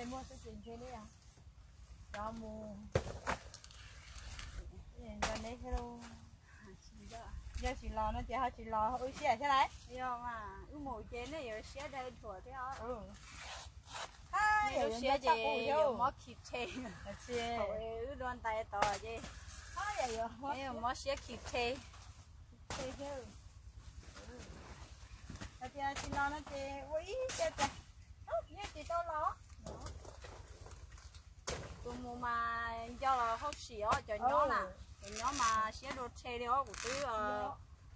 Muaj xwb ces ntshe li cov mus nrog neb thiab lauj. Yog tsis los no ces ho tsis los ua siab thiab lauj. Yog mas wb mus ces nej yuav siab dawb dhuav thiab os. Lub siab ces yuav mob khi rhe. Thaum wb dua ntais tod ces mob siab khi rhe. Hais tias tsis los no ces ua ib siab tias yeej tsis tau los. Tus mus mas nco los hauj sim os, cov nyob na, cov nyob mas siab dua rhe li os, kuv twb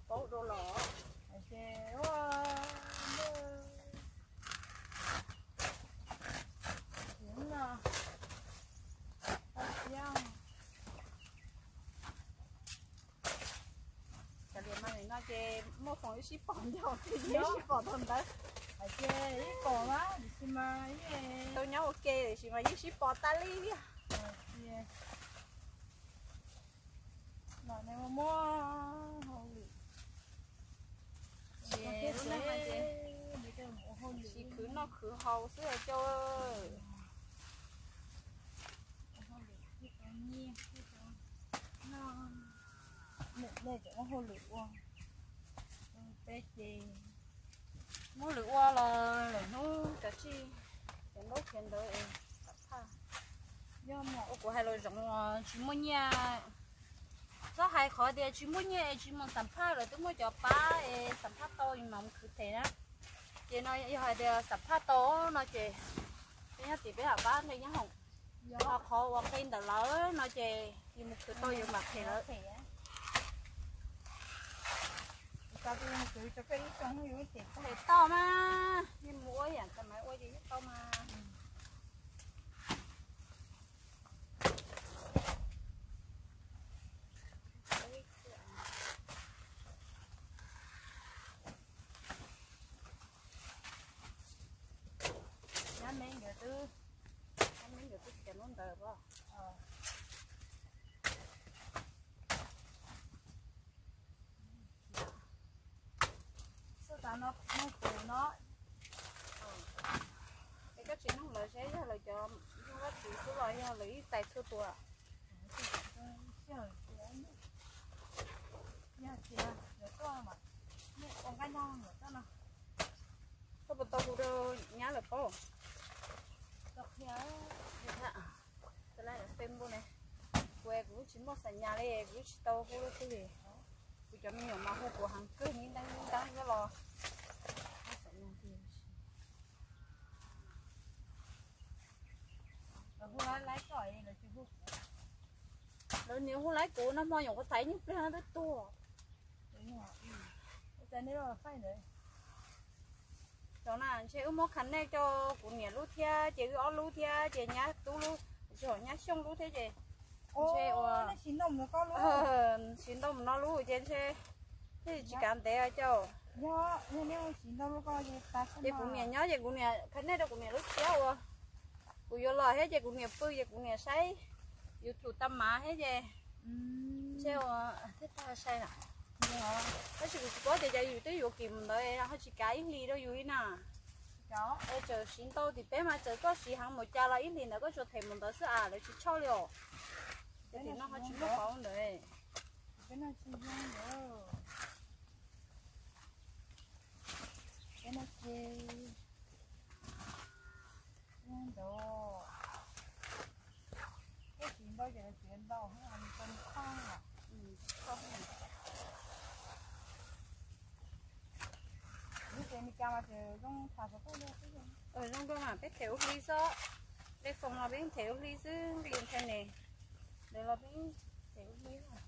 paub dua los. Cov liam mas no ces muaj foom ib sib pom ncauj, ib sib pom tau ntawd. Hais tias ib pom mas tiam sis mas tau nyob ua ke tiam sis mas yeej sib pom tas li. Los nws muaj hauj lwm. Ces lub neej no ces tsis khwv noj khwv haus xwb os cov. Nej tseem muaj hauj lwm ua, peb ces muaj lwm ua los lwm hnub kav tsij cov ntaub khiav ntawd es xam phaj. Yog ua kuv hais los zoo tsis muaj nyiaj. Txhob hais qhov tias tsis muaj nyiaj es tsis mus xam phaj, lawv twb muaj cov pab es xam phaj tau yus mam mus khwv them na. Ces no yog hais tias xam phaj tau no ces peb nyob tim peb ham pab nqi nyob hoom. Yog ho qhov uas nqi ntawm lawv no ces yus mus khwv tau yus mam them lawv. Them tau mas yeej mus ua yam tas mas ua ces yeej tau mas. Nyab me nkawd twb, nyab me nkawd twb khiav lub ntawd as. Xub tas no, no tus no. Es koj tsis nug lawv seb yog lawv cov nug Vajtswv xwb los yog lawv ib txais txhua tus. Yog tias lawv tuaj mas, ua nqaij noj lawm tuaj no. Koj puas tau hu rau nyab lawv paub? Tau qhia. Tau lawv Facebook ne. Kuv, kuv tsis muaj xam nyas li, kuv tsis tau hu rau twg li. Kuv cov me nyuam mas hu kuv heev kawg, nib nteeb nib nteeb nyob los. Lawv niam hu laib kuv no hmo nyuam qhuav thaiv nyuag pliag no twb tuag. Cov na ntshe wb muab connect rau kuv niam lub thiab ces wb ob lub thiab ces nyab tub lub, tsis hom nyab Xyooj lub thiab ces ntshe ua siv ntau mus no lub ces ntshe thiaj tsis kav ntev cauj. Ces kuv niam nyob ces kuv niam connect rau kuv niam lub thiab ua, kuv yuav los thiab ces kuv niam pw ces kuv niam saib YouTube tau mas thiab ces ntshe ua thiaj tag sai na. Tab sis kuv tsis paub tias cas yus twb yuav kim mus ntawd ho tsis kav ib hlis rau yus li na. Es txawm siv ntau tim peb mas txawm koj siv heev mus cas los ib hlis ntawd koj tsuas them mus ntawd xwb as, lawv tsis tshoj li os. Ces tim no ho tsis muaj qhov ntawd. Zoo nkauj mas peb them ua hli xwb, dej foom los peb them ua hli xwb, nqi nthe ne, ntawd los peb them ua hli.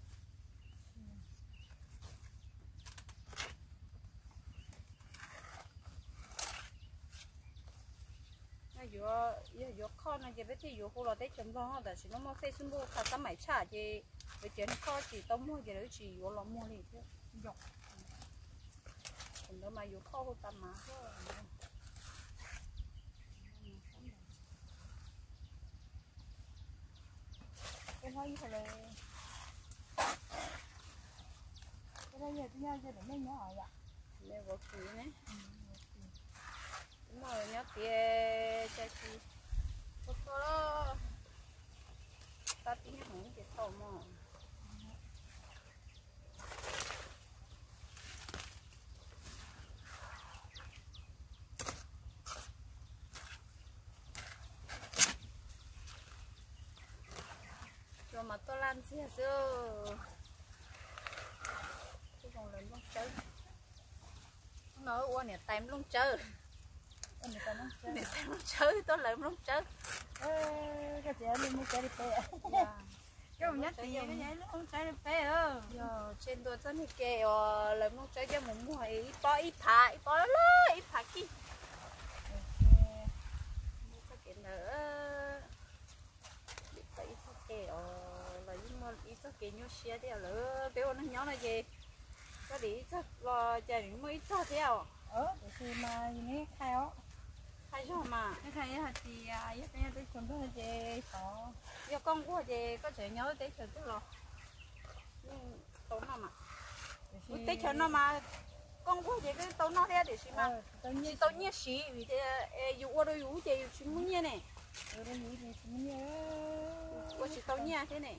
Yog yuav qhoj no ces peb thiaj yuav hu los teb chaws Nplog, tam sim no muaj Facebook qha tab maim tshaj ces lawv cov neeg qhoj tsis tau muag ces lawv tsis yuav los muag li thiab. Thaum ntawd mas yuav qhoj hu tas mas xwb. Nyob kiv ne, nyob tias tsis Tau mog. Cua mas tuaj laj ntxiag xwb. Kuj zoo lawv nplooj tsawb. No ua niam tais nplooj tsawb. Niam tais nplooj tsawb tuaj lawv nplooj tsawb. Koj txiv li mus cawv li peb. Koj mus nyob tid, koj nyob nplooj tsawb li peb. Yog tseg ntua txoj niag ke uas lawv nplooj tsawb coj mus muag ib pob ib phav, ib pob lawm ib phav kij. Txoj kev ntawd, ib txoj kev os, los yeej muaj ib txoj kev nyuaj siab thiab lawm. Peb ua neeg nyob no ces koj dim ib txoj los cas nws muaj ib txoj thiab os. Tiam sis mas yus neb khai os. Khai zog mas. Neb khai hais tias yog peb nyob teb chaws Nplog ces xyov. Yog koj nquag ces koj tseem nyob teb chaws twg los yeej tau noj mas. Lub teb chaws no mas koj nquag ces koj tau noj thiab tiam sis mas tsis tau nyiaj siv vim tias yus ua rau yus ces yus tsis muaj nyiaj ne. Ua tsis tau nyiaj thiab ne.